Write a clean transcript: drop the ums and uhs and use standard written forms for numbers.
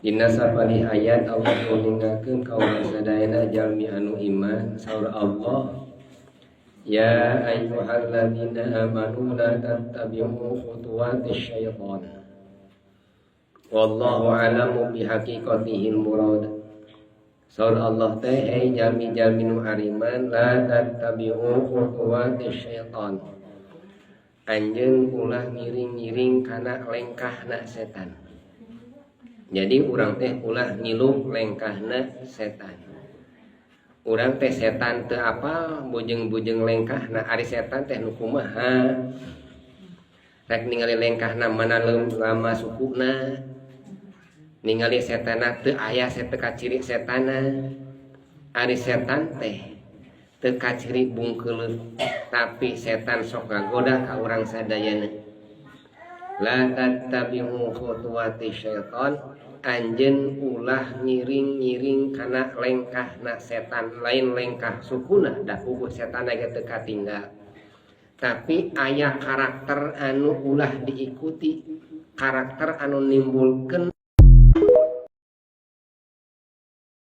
Dina sapalih ayat Allah nguningakeun ka urang sadayana jalmi anu iman. Saur Allah, "Ya ayyuhalladzina amanu la tattabi'u khutuwatisy syaitan." Wallahu a'lamu bihaqiqatihil murad. Saur Allah teh, "Hei jalmi-jalmi nu ariman, la tattabi'u khutuwatisy syaitan." Anjeun ulah ngiring-ngiring kana lengkahna setan. Jadi urang teh ulah ngilu lengkahna setan. Urang teh setan teu apal bujeng-bujeng lengkahna. Ari setan teh nu kumaha? Rek ningali lengkahna mana lama sukuna? Ningali setanna teu aya teu kaciri setana. Ari setan teh teu kaciri bungkeuleut, tapi setan sok ngagoda ka urang sadayana. La tattabi'u khutuwati syaitan, anjeun ulah ngiring-ngiring kana lengkahna setan, lain lengkah sukuna, da puguh setan ge teu katinggal. Tapi aya karakter anu ulah diikuti, karakter anu nimbulkeun